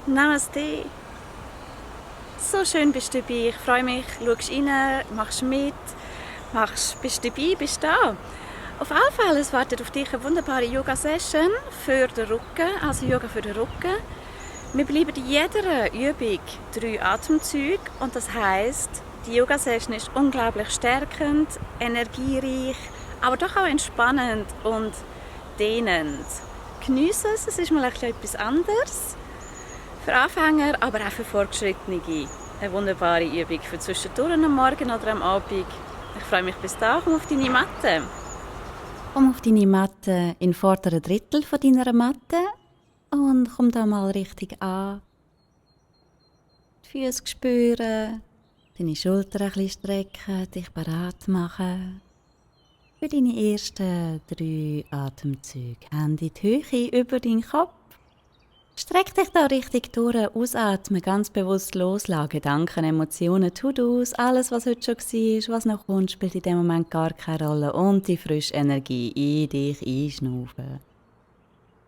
Namaste. So schön bist du dabei. Ich freue mich, schaust rein, machst mit, bist dabei, bist da. Auf alle Fälle, es wartet auf dich eine wunderbare Yoga-Session für den Rücken, also Yoga für den Rücken. Wir bleiben in jeder Übung 3 Atemzüge und das heisst, die Yoga-Session ist unglaublich stärkend, energiereich, aber doch auch entspannend und dehnend. Geniesse es, es ist mal etwas anderes. Für Anfänger, aber auch für Fortgeschrittene. Eine wunderbare Übung für zwischendurch am Morgen oder am Abend. Ich freue mich bis dahin. Komm auf deine Matte. Komm auf deine Matte in den vorderen Drittel von deiner Matte und komm da mal richtig an. Die Füße spüren, deine Schultern ein bisschen strecken, dich bereit machen. Für deine ersten 3 Atemzüge. Hände in die Höhe über deinen Kopf. Streck dich da richtig durch, ausatmen, ganz bewusst loslassen, Gedanken, Emotionen, To-Dos, alles was heute schon war, was noch kommt, spielt in dem Moment gar keine Rolle und die frische Energie in dich einschnaufen.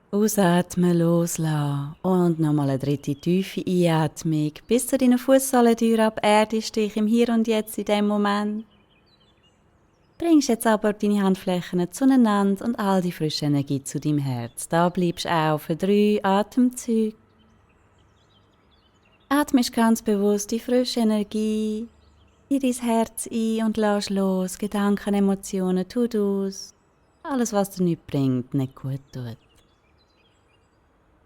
Ausatmen, loslassen und nochmal eine dritte tiefe Einatmung, bis zu deiner Fußsohlentür ab erdest dich im Hier und Jetzt in dem Moment. Bringst jetzt aber deine Handflächen zueinander und all die frische Energie zu deinem Herz. Da bleibst du auch für 3 Atemzüge. Atmest ganz bewusst die frische Energie in dein Herz ein und lass los. Gedanken, Emotionen, To-Dos. Alles, was dir nichts bringt, nicht gut tut.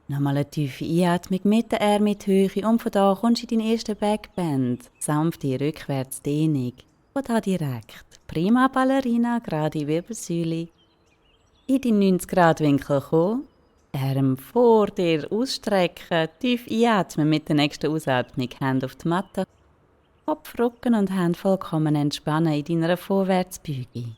Nochmal eine tiefe Einatmung mit den Armen in die Höhe und von da kommst du in deinen ersten Backbend. Sanfte Rückwärtsdehnung. Von da direkt. Prima Ballerina, gerade Wirbelsäule. In den 90-Grad-Winkel kommen. Arme vor dir ausstrecken. Tief einatmen mit der nächsten Ausatmung. Hände auf die Matte. Kopf, Rücken und Hände vollkommen entspannen in deiner Vorwärtsbeuge.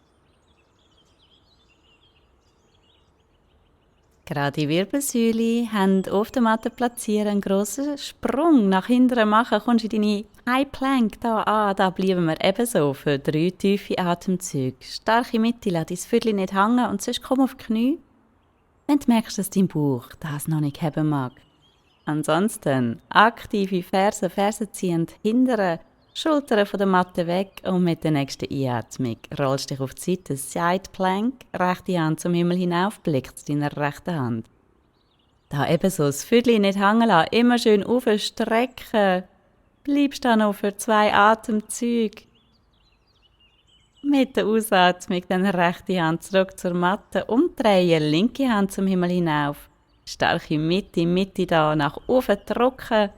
Gerade Wirbelsäule, Hände auf der Matte platzieren, einen grossen Sprung nach hinten machen, kommst in deine High Plank da an. Da bleiben wir ebenso für 3 tiefe Atemzüge. Starke Mitte, lass dein Viertel nicht hängen und sonst komm auf die Knie, wenn du merkst, dass dein Bauch das noch nicht haben mag. Ansonsten aktive Fersen ziehend hindern, Schultern von der Matte weg und mit der nächsten Einatmung rollst dich auf die Seite, Side Plank, rechte Hand zum Himmel hinauf, Blick zu deiner rechten Hand. Da ebenso das Viertel nicht hängen lassen, immer schön aufstrecken. Bleibst da noch für 2 Atemzüge. Mit der Ausatmung dann rechte Hand zurück zur Matte, umdrehen, linke Hand zum Himmel hinauf. Starke Mitte da nach oben drücken.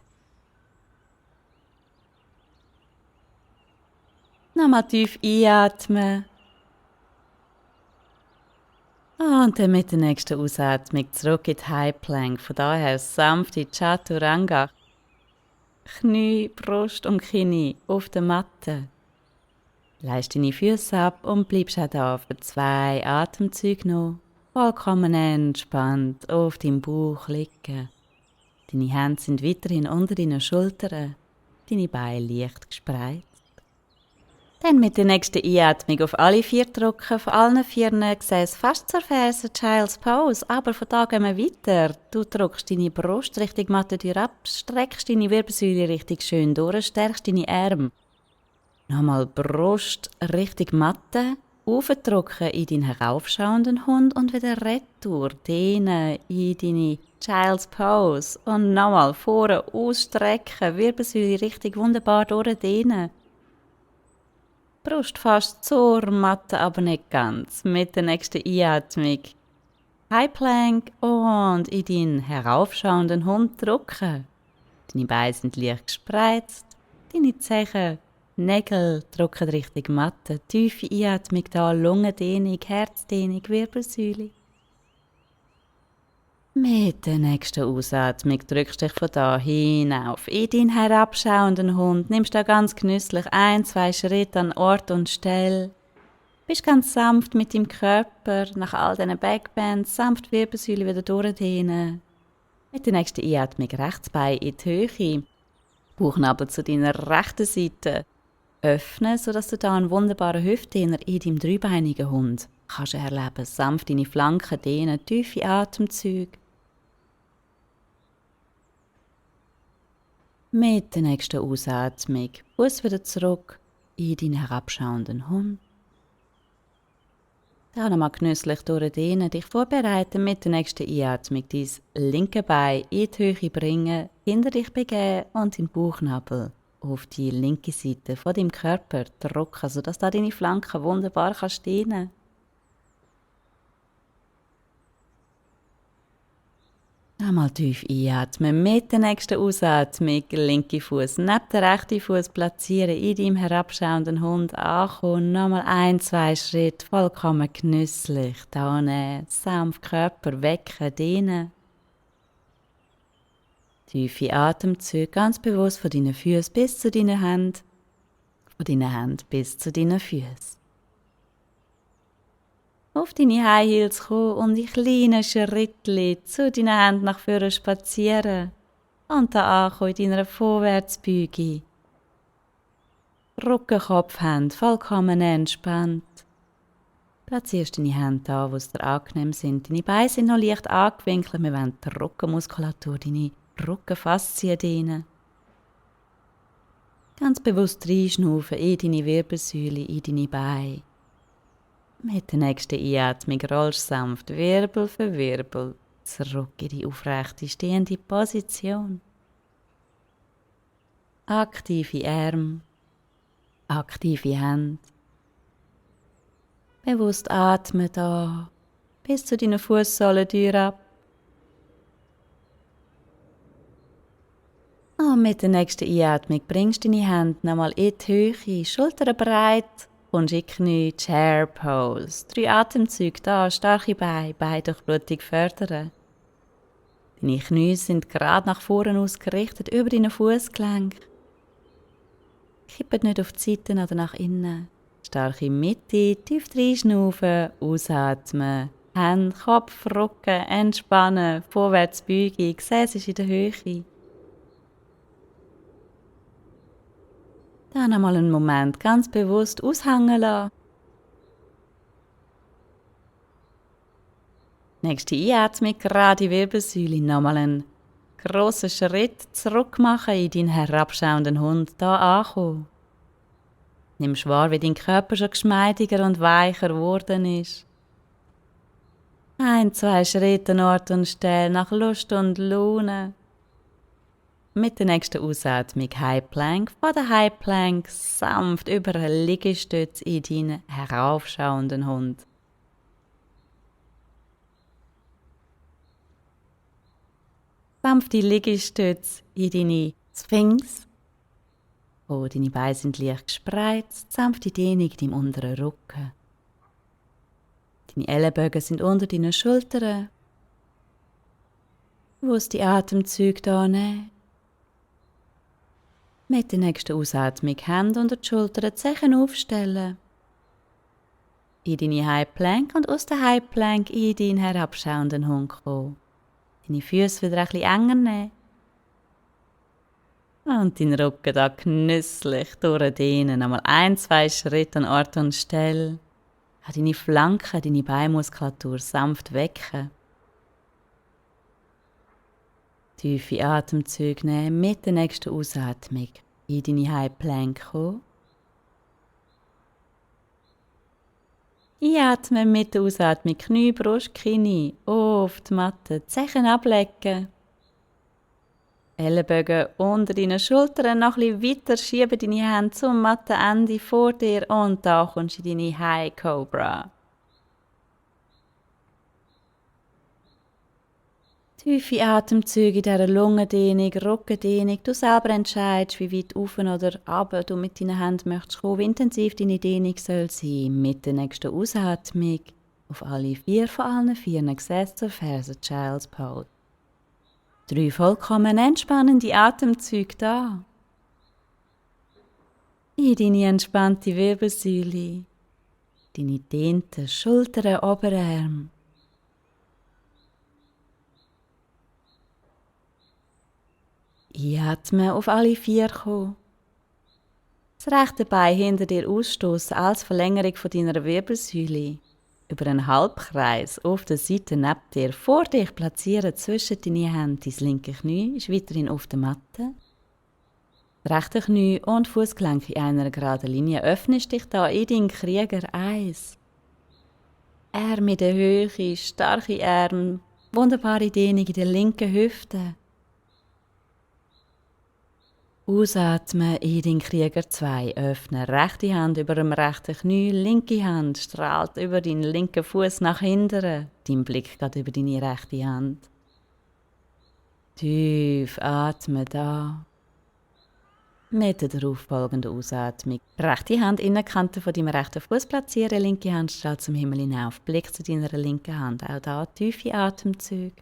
Nochmal tief einatmen. Und dann mit der nächsten Ausatmung zurück in die High Plank. Von daher sanfte Chaturanga. Knie, Brust und Knie auf der Matte. Leist deine Füße ab und bleibst auch da für 2 Atemzüge noch. Vollkommen entspannt auf deinem Bauch liegen. Deine Hände sind weiterhin unter deinen Schultern. Deine Beine leicht gespreizt. Dann mit der nächsten Einatmung auf alle 4 drücken, von allen 4 Gesäß fast zur Ferse, Child's Pose. Aber von da gehen wir weiter. Du drückst deine Brust Richtung Mattentür ab, streckst deine Wirbelsäule richtig schön durch, stärkst deine Arme. Nochmal Brust Richtung Matte, aufdrücken in deinen heraufschauenden Hund und wieder retour, dehnen in deine Child's Pose. Und nochmal vorne ausstrecken, Wirbelsäule richtig wunderbar durchdehnen. Brust fast zur Matte, aber nicht ganz. Mit der nächsten Einatmung High Plank und in deinen heraufschauenden Hund drücken. Deine Beine sind leicht gespreizt, deine Zehen, Nägel drücken Richtung Matte. Tiefe Einatmung da, Lungendehnung, Herzdehnung, Wirbelsäule. Mit der nächsten Ausatmung drückst du dich von da hinauf in deinen herabschauenden Hund. Nimmst da ganz genüsslich 1, 2 Schritte an Ort und Stelle. Bist ganz sanft mit deinem Körper nach all diesen Backbends, sanft die Wirbelsäule wieder durchdehnen. Mit der nächsten Einatmung rechts Bein in die Höhe. Bauchnabel zu deiner rechten Seite öffnen, sodass du da einen wunderbaren Hüftdehner in deinem dreibeinigen Hund kannst erleben. Sanft deine Flanken dehnen, tiefe Atemzüge. Mit der nächsten Ausatmung Fuß wieder zurück in deinen herabschauenden Hund. Dann nochmal genüsslich durchdehnen, dich vorbereiten, mit der nächsten Einatmung dein linke Bein in die Höhe bringen, hinter dich begeben und den Bauchnabel auf die linke Seite von deinem Körper drücken, sodass da deine Flanken wunderbar stehen kannst. Einmal tief einatmen, mit der nächsten Ausatmung linke Fuß neben den rechten Fuß platzieren, in deinem herabschauenden Hund ankommen, nochmal 1-2 Schritte, vollkommen genüsslich, da nehmen, sanft Körper wecken, dehnen. Tiefe Atemzüge, ganz bewusst von deinen Füßen bis zu deinen Händen, von deinen Händen bis zu deinen Füßen. Auf deine High Heels kommen und in kleinen Schrittchen zu deinen Händen nach vorne spazieren. Und da ankommen in deiner Vorwärtsbeuge. Rücken, Kopf, Hände vollkommen entspannt. Platzierst deine Hände da, wo es dir angenehm sind. Deine Beine sind noch leicht angewinkelt. Wir wollen die Rückenmuskulatur, deine Rückenfaszien dehnen. Ganz bewusst reinschnaufen in deine Wirbelsäule, in deine Beine. Mit der nächsten Einatmung rollst du sanft Wirbel für Wirbel zurück in die aufrechte stehende Position. Aktive Arme, aktive Hände. Bewusst atmen da bis zu deinen Fußsohlentür ab. Und mit der nächsten Einatmung bringst du deine Hände nochmal in die Höhe, Schultern breit. Und in Knie, Chair Pose. 3 Atemzüge da, starke Beine, Beidurchblutung fördern. Deine Knie sind gerade nach vorne ausgerichtet, über deine Fußgelenk. Kippen nicht auf die Seiten oder nach innen. Starke Mitte, tief reinschnaufen, ausatmen. Hände, Kopf, Rücken, entspannen, Vorwärtsbeugung, Gesäß ist in der Höhe. Dann einmal einen Moment ganz bewusst aushängen lassen. Nächste Einatmung, gerade Wirbelsäule. Nochmal einen grossen Schritt zurück machen in deinen herabschauenden Hund, da ankommen. Nimmst wahr, wie dein Körper schon geschmeidiger und weicher geworden ist. 1-2 Schritte an Ort und Stelle nach Lust und Laune. Mit der nächsten Ausatmung High Plank, von der High Plank sanft über einen Liegestütz in deinen heraufschauenden Hund. Sanfte Liegestütz in deine Sphinx. Oh, deine Beine sind leicht gespreizt, sanfte Dehnung in deinem unteren Rücken. Deine Ellenbögen sind unter deinen Schultern. Bewusst die Atemzüge da nehmen. Mit der nächsten Ausatmung Hände unter die Schultern, Zehen aufstellen. In deine High Plank und aus der High Plank in deinen herabschauenden Hund kommen. Deine Füße wieder ein bisschen enger nehmen. Und deinen Rücken da genüsslich durchdehnen. Einmal 1-2 Schritte an Ort und Stelle. Auch deine Flanken, deine Beinmuskulatur sanft wecken. Tiefe Atemzüge nehmen, mit der nächsten Ausatmung in deine High Plank kommen. Einatmen mit der Ausatmung, Knie, Brust, Knie, auf die Matte, Zehen ablecken. Ellenbögen unter deinen Schultern, noch ein bisschen weiter schieben deine Hände zum Mattenende vor dir und da kommst du in deine High Cobra. Tiefe Atemzüge in dieser Lungendehnung, Rückendehnung. Du selber entscheidest, wie weit auf oder runter du mit deinen Händen möchtest kommen, wie intensiv deine Dehnung soll sein. Mit der nächsten Ausatmung auf alle 4 von allen 4 Gesäß zur Ferse, Child's Pose. 3 vollkommen entspannende Atemzüge da. In deine entspannte Wirbelsäule, deine dehnten Schultern, Oberarme. Einatmen, auf alle 4 kommen. Das rechte Bein hinter dir ausstoßen als Verlängerung von deiner Wirbelsäule. Über einen Halbkreis auf der Seite neben dir, vor dich platzieren zwischen deine Hände. Dein linke Knie ist weiterhin auf der Matte. Die rechten Knie und Fußgelenke in einer geraden Linie. Öffnest dich da in deinen Krieger 1. Arme in der Höhe, starke Arme, wunderbare Dehnung in der linken Hüfte. Ausatmen in den Krieger 2. Öffne rechte Hand über dem rechten Knie, linke Hand strahlt über deinen linken Fuß nach hinten. Dein Blick geht über deine rechte Hand. Tief atmen da. Mit der darauffolgenden Ausatmung. Rechte Hand in der Kante von deinem rechten Fuß platzieren, linke Hand strahlt zum Himmel hinauf. Blick zu deiner linken Hand. Auch da tiefe Atemzüge.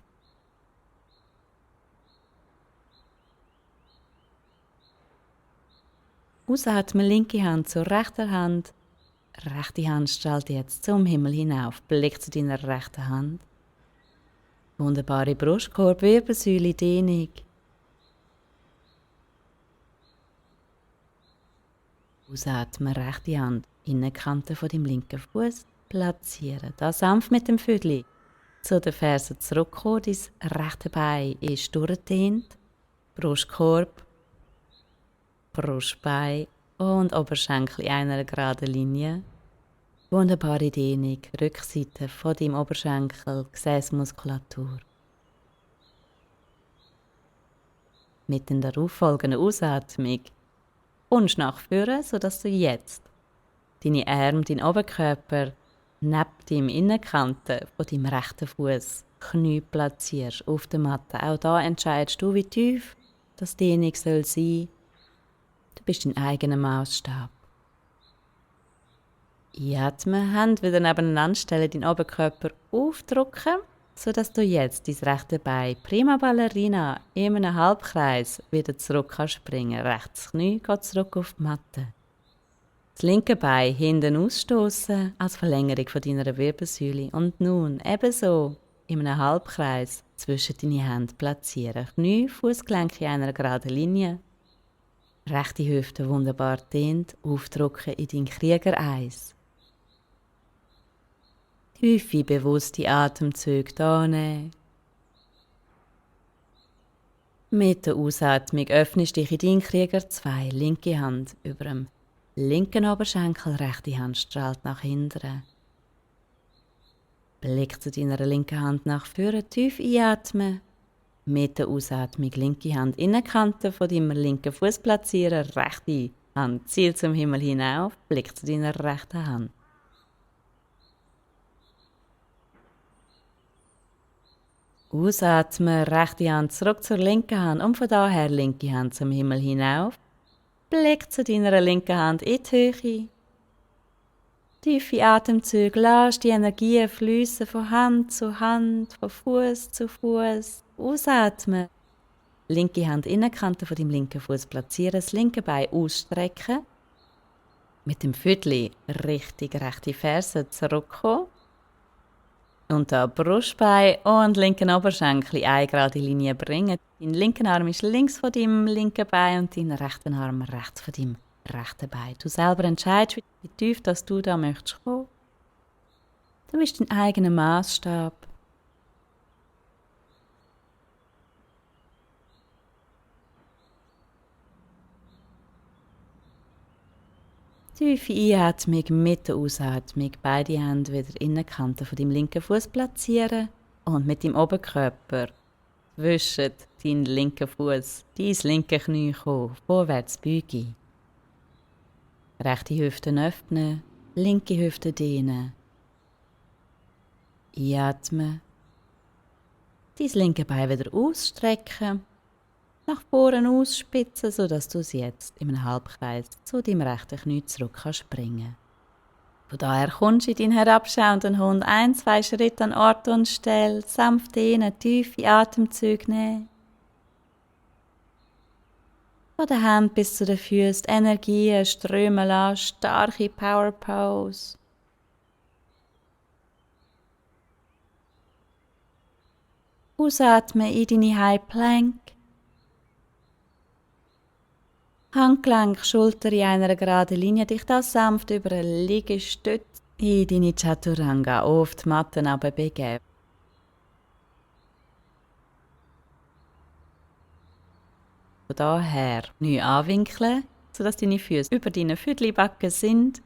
Ausatmen, linke Hand zur rechten Hand. Rechte Hand strahlt jetzt zum Himmel hinauf. Blick zu deiner rechten Hand. Wunderbare Brustkorb, Wirbelsäule, Dehnung. Ausatmen, rechte Hand, Innenkante von deinem linken Fuß platzieren. Da sanft mit dem Vögel zu den Fersen zurückkommen. Dein rechte Bein ist durchdehnt. Brustkorb, Brustbein und Oberschenkel in einer geraden Linie. Wunderbare Dehnung, Rückseite von deinem Oberschenkel, Gesäßmuskulatur. Mit der darauffolgenden Ausatmung kommst du nach vorne, sodass du jetzt deine Arme, deinen Oberkörper neben deinem Innenkante von deinem rechten Fuß Knie platzierst auf der Matte. Auch da entscheidest du, wie tief das Dehnung soll sein. Du bist dein eigener Maßstab. Einatmen, Hände wieder nebeneinander stellen, deinen Oberkörper aufdrücken, sodass du jetzt dein rechte Bein Prima Ballerina in einem Halbkreis wieder zurück kannst springen. Rechtes Knie geht zurück auf die Matte. Das linke Bein hinten ausstoßen als Verlängerung von deiner Wirbelsäule und nun ebenso in einem Halbkreis zwischen deine Hände platzieren. Knie, Fußgelenke in einer geraden Linie. Rechte Hüfte wunderbar dehnt, aufdrücken in deinen Krieger 1. Tiefe, bewusste Atemzüge hier nehmen. Mit der Ausatmung öffnest dich in deinen Krieger 2. Linke Hand über dem linken Oberschenkel, rechte Hand strahlt nach hinten. Blick zu deiner linken Hand nach vorne, tief einatmen. Mit der Ausatmung linke Hand Innenkante von deinem linken Fuß platzieren, rechte Hand zielt zum Himmel hinauf, Blick zu deiner rechten Hand. Ausatmen, rechte Hand zurück zur linken Hand und von daher linke Hand zum Himmel hinauf. Blick zu deiner linken Hand in die Höhe. Tiefe Atemzüge, lass die Energie fließen von Hand zu Hand, von Fuß zu Fuß. Ausatmen. Linke Hand Innenkante von deinem linken Fuß platzieren, das linke Bein ausstrecken. Mit dem Viertel richtig rechte Ferse zurückkommen. Und da Brustbein und linken Oberschenkel in eine gerade Linie bringen. Dein linken Arm ist links von deinem linken Bein und dein rechten Arm rechts von deinem rechten Bein. Du selber entscheidest, wie tief dass du da möchtest kommen. Du bist dein eigener Maßstab. Tiefe Einatmung mit der Ausatmung. Beide Hände wieder in der Kante von deinem linken Fuß platzieren und mit dem Oberkörper zwischen deinen linken Fuß, dein linke Knie kommen, vorwärts beugen. Rechte Hüfte öffnen, linke Hüfte dehnen. Einatmen. Dein linke Bein wieder ausstrecken. Nach vorne ausspitzen, sodass du es jetzt in einem Halbkreis zu deinem rechten Knie zurück kannst springen. Von daher kommst du in deinen herabschauenden Hund 1-2 Schritte an Ort und Stelle, sanft dehnen, tiefe Atemzüge nehmen. Von den Händen bis zu den Füßen Energie strömen lassen, starke Power Pose. Ausatmen in deine High Plank. Handgelenk, Schulter in einer geraden Linie, dich da sanft über eine Liegestütze in deine Chaturanga auf die Matte begeben. Von daher Knie anwinkeln, sodass deine Füße über deinen Viertelbacken sind.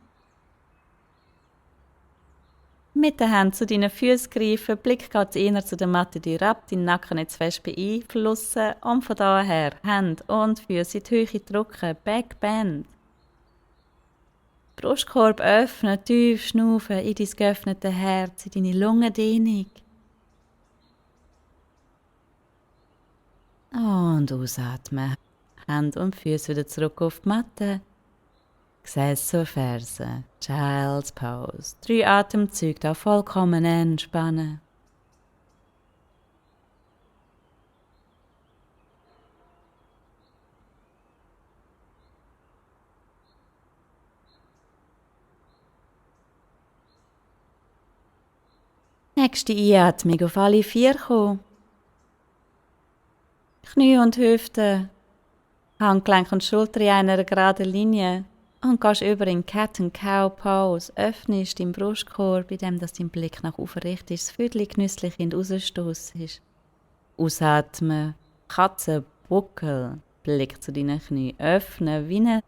Mit den Händen zu deinen Füßen greifen, Blick geht eher zu der Matte ab, deinen Nacken nicht zu fest beeinflussen und von daher Hände und Füße in die Höhe drücken, Backbend. Brustkorb öffnen, tief schnaufen in dein geöffnete Herz, in deine Lungendehnung. Und ausatmen. Hände und Füße wieder zurück auf die Matte. Gesäß zur Ferse. Child's Pose. 3 Atemzüge da vollkommen entspannen. Nächste Einatmung auf alle 4 kommen. Knie und Hüfte, Handgelenk und Schulter in einer geraden Linie und gehst über in Cat-and-Cow-Pose. Öffnest deinen Brustkorb, indem dein Blick nach oben richtest, das Viertel genüsslich in den Rausstoss ist. Ausatmen, Katzenbuckel, Blick zu deinen Knien, öffnen wie eine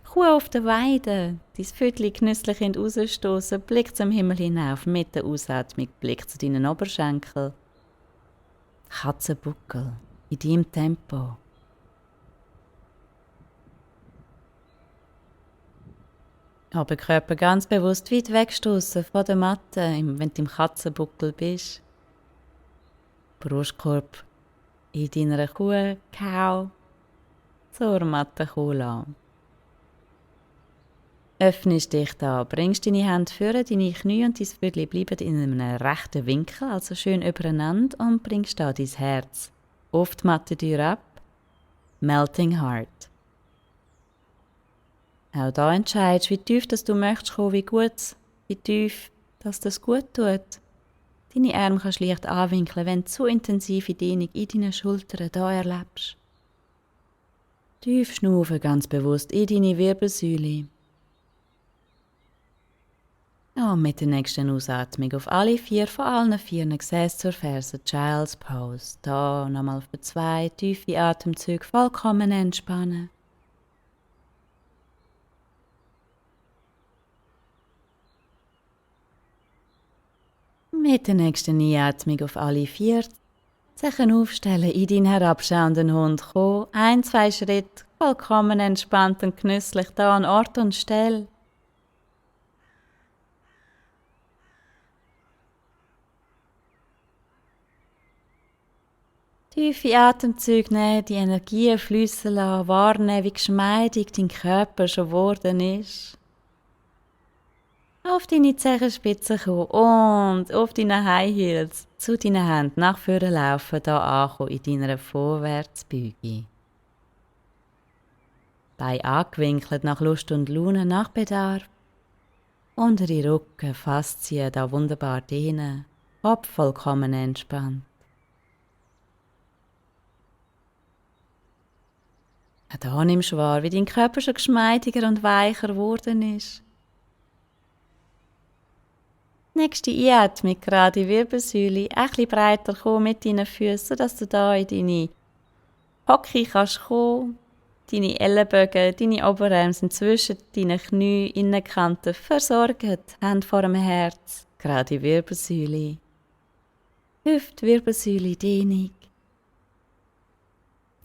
Kuh auf der Weide, dein Viertel genüsslich in den Rausstossen, Blick zum Himmel hinauf, mit der Ausatmung, Blick zu deinen Oberschenkeln. Katzenbuckel. In deinem Tempo. Aber Körper ganz bewusst weit wegstoßen von der Matte, wenn du im Katzenbuckel bist. Brustkorb in deiner Kuh, Kau, zur Matte kommen. Öffnest dich da, bringst deine Hände vor, deine Knie und dein Viertel bleiben in einem rechten Winkel, also schön übereinander, und bringst da dein Herz auf die Matte ab. Melting Heart. Auch da entscheidest, wie tief dass du möchtest kommen, wie tief dass das gut tut. Deine Arme kannst du leicht anwinkeln, wenn du zu intensive Dehnung in deinen Schultern da erlebst. Tief schnaufen, ganz bewusst in deine Wirbelsäule. Und mit der nächsten Ausatmung auf alle 4 von allen 4 Gesäß zur Ferse, Child's Pose. Da nochmal für 2 tiefe Atemzüge vollkommen entspannen. Mit der nächsten Einatmung auf alle 4 sich aufstellen, in deinen herabschauenden Hund kommen. 1, 2 Schritte, vollkommen entspannt und genüsslich da an Ort und Stelle. Tiefe Atemzüge nehmen, die Energie fließen lassen, wahrnehmen, wie geschmeidig dein Körper schon geworden ist. Auf deine Zehenspitzen kommen und auf deine High Heels zu deinen Händen nach vorne laufen, da ankommen in deiner Vorwärtsbeuge. Beine angewinkelt nach Lust und Laune, nach Bedarf. Untere Rücken, Faszien, da wunderbar dehnen, Kopf vollkommen entspannt. Da nimmst du wahr, wie dein Körper schon geschmeidiger und weicher geworden ist. Nächste Einatmung, gerade Wirbelsäule, ein bisschen breiter kommen mit deinen Füßen, sodass du da in deine Hocke kannst kommen. Deine Ellenbögen, deine Oberarme sind zwischen deinen Knien, Innenkanten versorgt, Hände vor dem Herz, gerade Wirbelsäule. Hüft, Wirbelsäule, Dehnung.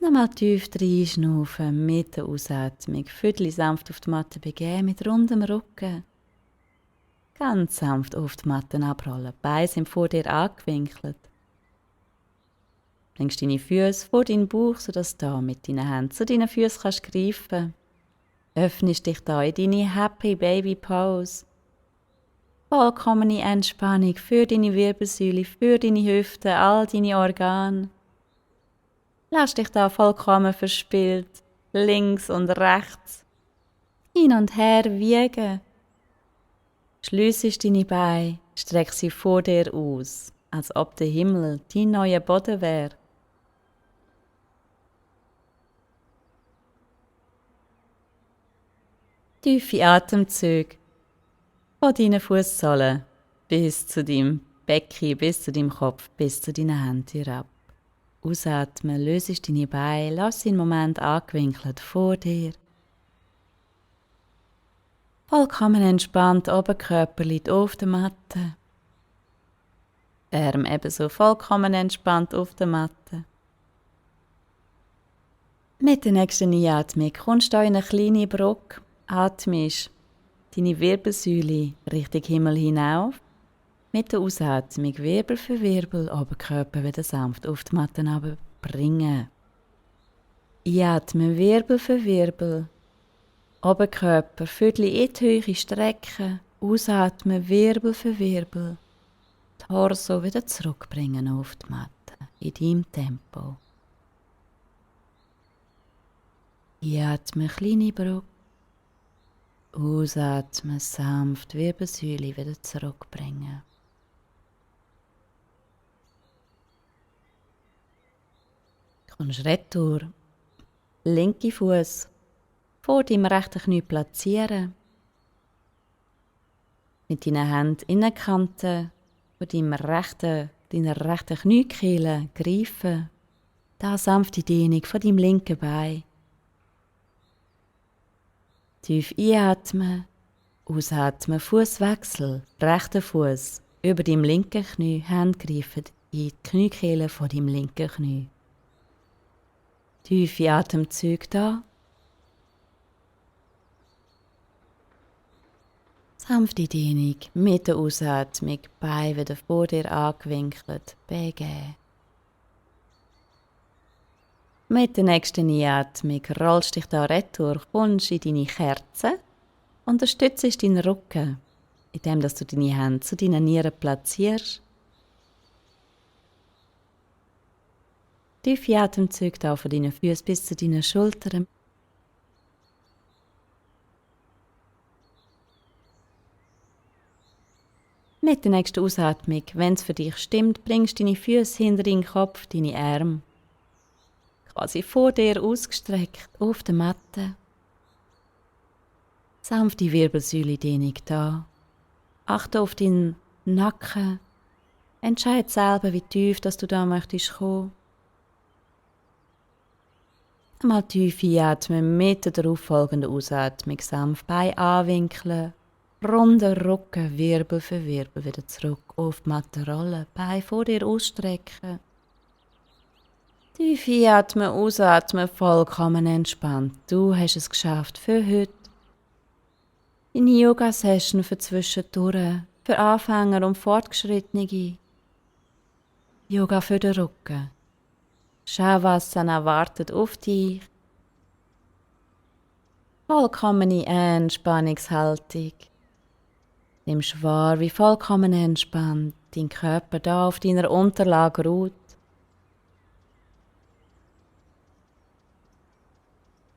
Nochmal tief reinschnaufen mit der Ausatmung. Viertel sanft auf die Matte begeben mit rundem Rücken. Ganz sanft auf die Matte abrollen. Beine sind vor dir angewinkelt. Bringst deine Füße vor deinen Bauch, sodass du da mit deinen Händen zu deinen Füßen kannst greifen. Öffnest dich da in deine Happy Baby Pose. Vollkommene Entspannung für deine Wirbelsäule, für deine Hüften, all deine Organe. Lass dich da vollkommen verspielt, links und rechts, hin und her wiegen. Schliessest deine Beine, streck sie vor dir aus, als ob der Himmel dein neuer Boden wäre. Tiefe Atemzüge von deinen Fußsohlen bis zu deinem Becken, bis zu deinem Kopf, bis zu deinen Händen herab. Ausatmen, löst deine Beine, lass sie einen Moment angewinkelt vor dir. Vollkommen entspannt, Oberkörper liegt auf der Matte. Arm ebenso vollkommen entspannt auf der Matte. Mit der nächsten Einatmung kommst du in eine kleine Brücke, atmest deine Wirbelsäule Richtung Himmel hinauf. Mit der Ausatmung Wirbel für Wirbel, Oberkörper wieder sanft auf die Matte bringen. Einatmen Wirbel für Wirbel, Oberkörper Viertel in die Höhe strecken, ausatmen Wirbel für Wirbel, Torso wieder zurückbringen auf die Matte, in deinem Tempo. Einatmen kleine Brücke, ausatmen sanft Wirbelsäule wieder zurückbringen. Kommst retour, linke Fuß vor deinem rechten Knie platzieren. Mit deinen Händen in die Kante von deiner rechten Kniekehle greifen. Da sanfte Dehnung von deinem linken Bein. Tief einatmen, ausatmen, Fußwechsel, rechter Fuß über deinem linken Knie, Hände greifen in die Kniekehle von deinem linken Knie. Tiefe Atemzüge da. Sanfte Dehnung mit der Ausatmung, Beine wieder vor dir angewinkelt, begeben. Mit der nächsten Einatmung rollst dich da retour, kommst in deine Kerze, unterstützt deinen Rücken, indem du deine Hände zu deinen Nieren platzierst. Tiefe Atemzüge da von deinen Füßen bis zu deinen Schultern. Mit der nächsten Ausatmung, wenn es für dich stimmt, bringst du deine Füße hinter deinen Kopf, deine Arme quasi vor dir ausgestreckt auf der Matte. Sanfte Wirbelsäule-Dehnung da. Achte auf deinen Nacken. Entscheide selber, wie tief dass du da möchtest kommen. Einmal tief einatmen mit der darauffolgenden Ausatmung. Sanft Beine anwinkeln. Runder Rücken, Wirbel für Wirbel wieder zurück auf die Matte rollen. Beine vor dir ausstrecken. Tief einatmen, ausatmen, vollkommen entspannt. Du hast es geschafft für heute. Deine Yoga-Session für zwischendurch, für Anfänger und Fortgeschrittene. Yoga für den Rücken. Shavasana wartet auf dich. Vollkommene Entspannungshaltung. Nimmst wahr, wie vollkommen entspannt dein Körper da auf deiner Unterlage ruht.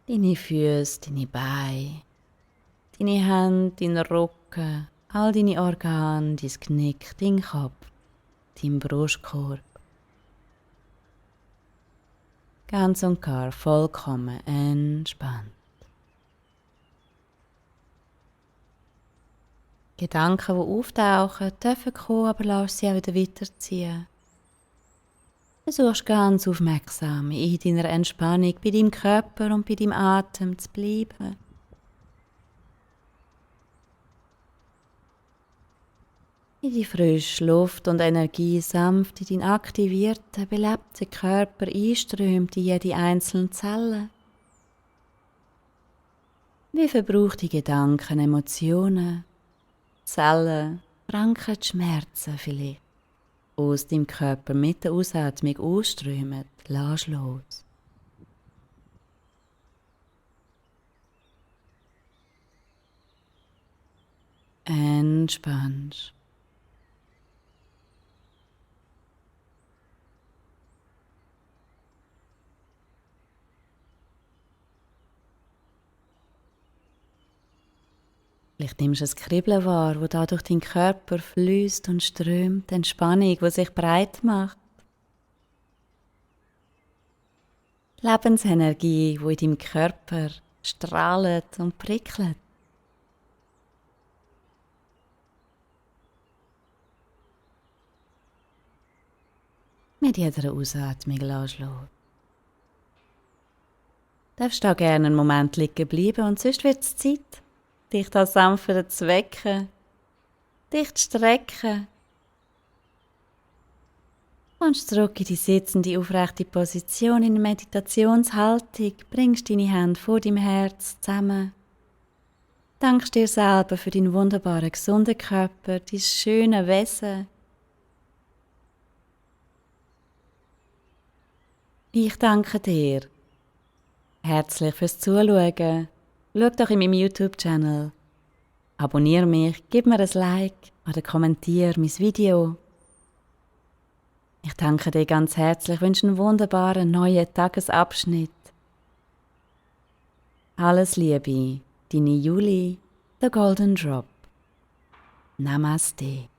Deine Füße, deine Beine, deine Hände, dein Rücken, all deine Organe, dein Knick, dein Kopf, dein Brustkorb. Ganz und gar vollkommen entspannt. Gedanken, die auftauchen, dürfen kommen, aber lass sie auch wieder weiterziehen. Versuchst ganz aufmerksam in deiner Entspannung bei deinem Körper und bei deinem Atem zu bleiben. In die frische Luft und Energie sanft in deinen aktivierten, belebten Körper einströmt in jede einzelne Zelle. Wie verbrauchte Gedanken, Emotionen, Zellen, Krankheit, Schmerzen vielleicht aus deinem Körper mit der Ausatmung ausströmen, lass los. Entspannst. Vielleicht nimmst du ein Kribbeln wahr, das da durch deinen Körper fließt und strömt, Entspannung, die sich breit macht. Lebensenergie, die in deinem Körper strahlt und prickelt. mit jeder Ausatmung lassen. Du darfst da gerne einen Moment liegen bleiben und sonst wird es Zeit, dich da sanft wieder zu wecken, dich zu strecken. Kommst zurück in die sitzende, aufrechte Position in der Meditationshaltung, bringst deine Hände vor deinem Herz zusammen. Dankst dir selber für deinen wunderbaren, gesunden Körper, dein schöne Wesen. Ich danke dir herzlich fürs Zuschauen. Schau doch in meinem YouTube-Channel. Abonniere mich, gib mir ein Like oder kommentiere mein Video. Ich danke dir ganz herzlich, wünsche einen wunderbaren neuen Tagesabschnitt. Alles Liebe, deine Julie, The Golden Drop. Namaste.